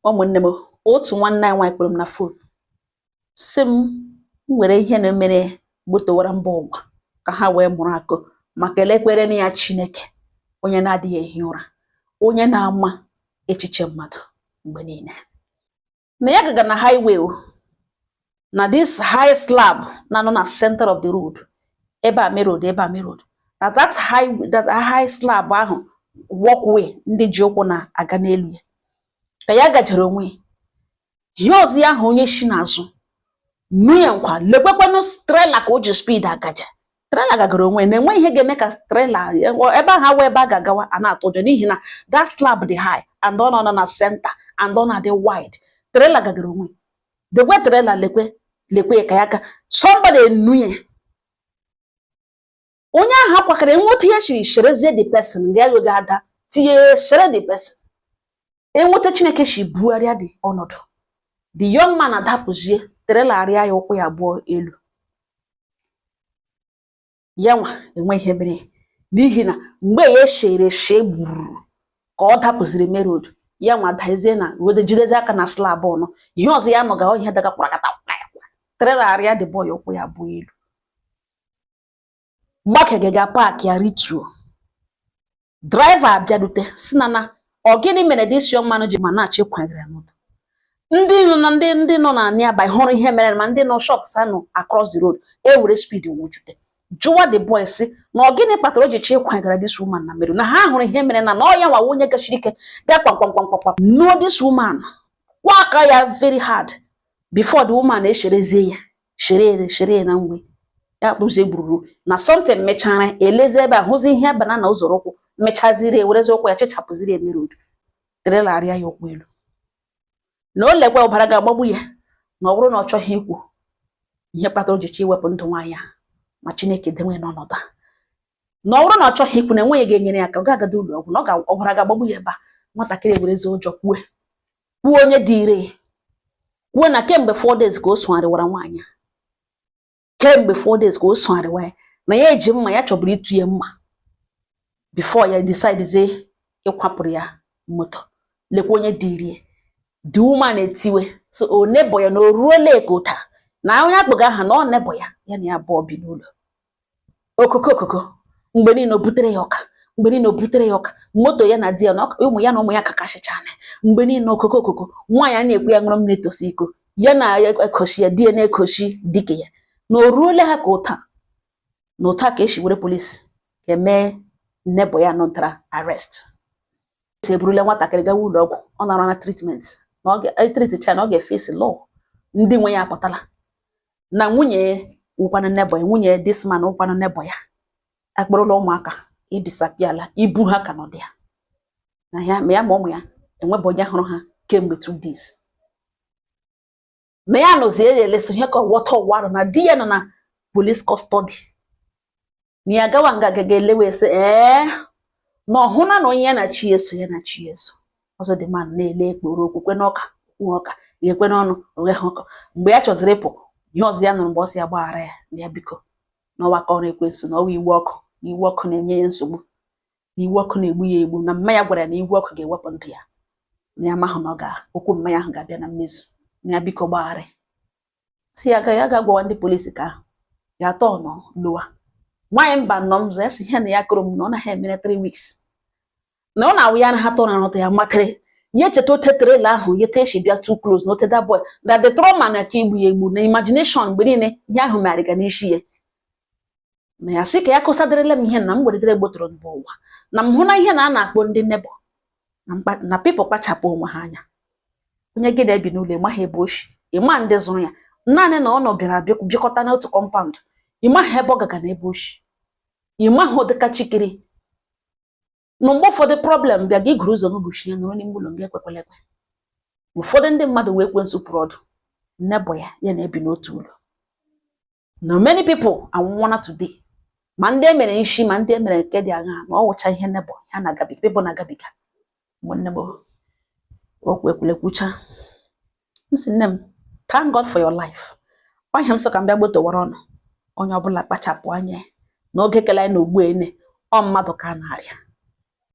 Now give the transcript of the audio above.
Ụmụnne m, otu nwanne anyị nwaanyị kpọrọ m na phone, sị m m were ihe na mere gbotowara mba ụwa ka ha wee mụrụ akọ ma kelekwere na ya Chineke, onye na-adịghị ehi ụra, onye na-ama echiche mmadụ mgbe niile. Na ya gaga na highway o, na this high slab na-anọ na center of the road, ebe a main road, ebe a main road, na that high slab ahụ, walkway ndị ji ụkwụ na-aga n'elu ya, ka ya gajere onwe ya. Ihe ọzọ ya ahụ, onye si n'azụ nụ ya nkwa, lekwekwanụ trailer ka o ji speed agaja. Trailer gagara onwe ya, na-enwe ihe ga-eme ka trailer ebe ahụ awa ebe a ga-agawa a na-atụ ụjọ, n'ihi na that slab dị high and ọ nọ na center and ọ na-adị wide. Trailer gagara onwe ya, dekwe trailer, lekwe lekwe ka ya ka somebody enu ya. Onye ahụ akwakara enweta ihe siri sherezie the person ga ego ga-ada tinye shere the person enweta. Chineke si bugharịa dị ọnọdụ, the young man adapụzie, trailer arịa ya ụkwụ ya abụọ elu. Ya nwa enwe ihe mere, n'ihi na mgbe ya eshere eshe gburu ka ọ dapụziri main road, ya nwa dazie na wede jidezi aka na slab ọnụ. Ihe ọzọ ya nọ ga ihe daga kpakata, trailer arịa the boy ụkwụ ya abụọ elu. Gbakege ga park ya, rituo. Driver abịarute, si na ọ gịnị mere this young man ji ma na-achọ ịkwanyere moto? Ndị nọ na ndị nọ na nearby hụrụ ihe mere, ma ndị nọ shops anọ across the road, e were speed wujute jụwa the boy, si na ọ gịnị kpatara o ji chọ ịkwanyere this woman na mere na ha hụrụ ihe mere, na ọ ya nwa onye gachiri ike ga kpam kpam kpam kpam nuo this woman kwa aka ya very hard before the woman esherezie ya, shere ya, shere ya na mgbe ya kpụzie gbururu na something. Mechara elezi ebe a, hụzi ihe banana ụzọrọ ụkwụ, mechaziri ewerezi ụkwụ ya chechapụziri eme road, trailer arịa ya ụkwụ elu. Na o lekwa ọbara ga-agbagbu ya, na ọ bụrụ na ọ chọghị ikwu ihe kpatara o ji chọọ iwepụ ndụ nwaanyị a, ma Chineke denwe n'ọnọdụ a, na ọ bụrụ na ọ chọghị ikwu na enweghị ga-enyere ya aka, ọ ga-agada ụlọ ọgwụ, na ọ ga ọbara ga-agbagbu ya ebe a. Nwatakịrị ewerezi ụjọ kwue, kwuo onye dị ire, kwuo na kemgbe 4 days ka o sogharịwara nwaanyị a, kemgbe 4 days ka o sogharịwa ya, na ya eji mma, ya chọburu ịtụ ya mma before ya decide ịkwapụrụ ya moto. Lekwa onye dị ire, the woman etiwe so o neighbor ya, na o ruola ka ụta na onye akpọga aha na ọ neighbor ya, ya na ya abụọ bi n'ụlọ okoko okoko. Mgbe niile o butere ya ọka, mgbe niile o butere ya ọka, moto ya na di ya na ụmụ ya na ụmụ ya kakasịchana mgbe niile okoko okoko. Nwaanyị a na-ekwu ya ṅụrụ mmiri tosi iko, ya na ekosi ya, di ya na-ekosi dike ya, na o ruola ha ka ụta na ụta ka esi were polisi eme neighbor ya nọtara arrest. Si eburula nwatakịrị gawa ụlọ ọgwụ, ọ nọrọ na treatment, na ọ ga-etreaticha, na ọ ga-efesi law. Ndị nwe ya apụtala na nwunye wụkwanụ neighbor ya, nwunye this man wụkwanụ neighbor ya, akpọrọla ụmụaka idisappearla, ibu ha ka nọ dị ya na ya ma ya ma ụmụ ya enwebe onye hụrụ ha kemgbe 2 days. Na ya nọzi eleleso ihe ka ọwọta ụwa arụ na di ya nọ na police custody, na ya gawa nga gaga elewe, sị ee, na ọhụna na onye ya na chi eso, ya na chi eso ọzọ. Dị man na-ele ekporo okwukwe n'ọka okwu ọka ga-ekwe n'ọnụ oghe ha ọka. Mgbe ya chọziri ịpụ, ihe ọzọ ya nụrụ mgbe ọ sị ya gbaghara ya, na ya biko, n'ọwa aka ọrụ ekwensu, na ọwa iwe ọkụ, na iwe ọkụ na-enye ya nsogbu, na iwe ọkụ na-egbu ya egbu, na mma ya gwara ya na iwe ọkụ ga-ewepụ ndụ ya, na ya mahụ na ọ ga okwu mma ya ahụ ga-abịa na mmezu, na ya biko gbaghara. Si ya ga ya ga gwawa ndị polisi ka ahụ ya atọ nọ lowa. Nwaanyị mba nọ m zọ ya, si ihe na ya kụrụ m na ọ naghị emere 3 weeks, na ọ na-awụ ya na ha tọrọ arụta ya matere ya echeta ote trailer ahụ ya esi bịa too close na ote that boy, na the trauma na ka igbu ya egbu na imagination mgbe niile ihe ahụ megharịga n'isi ya. Na ya sị ka ya kụsadịrịla m ihe na m weredere gbotoro mba ụwa, na m hụ na ihe na a na-akpọ ndị neighbor na na people kpachapụ onwe ha anya. Onye gị na-ebi n'ụlọ, ịmaghị ebe o si, ịma ndị zụrụ ya, naanị na ọ nọ bịara bịakọta n'otu compound, ịmaghị ebe ọ gaga na ebe o si, ịmaghị ụdịka chikiri na mgbe ụfọdụ problem bịa gị gụrụ ụzọ n'ụbọchị ya nọrọ n'ime ụlọ nga ekwekwala ekwe. Ụfọdụ ndị mmadụ wee kwe nsụpụrụ ọdụ neighbor ya, ya na-ebi n'otu ụlọ. Na many people anwụọla today, ma ndị emere nshi, ma ndị emere nke dị aṅaa, na ọ wụcha ihe neighbor ya na-agabiga, people na-agabiga. Ụmụnne m, okwu ekwulekwucha m sị, nne m, thank God for your life. Ọ ihe m sị ka m bịa gbotowara ọnụ, onye ọbụla kpachapụ anya ya n'oge kele anyị na ugbu ene ọ mmadụ ka a na-arịa.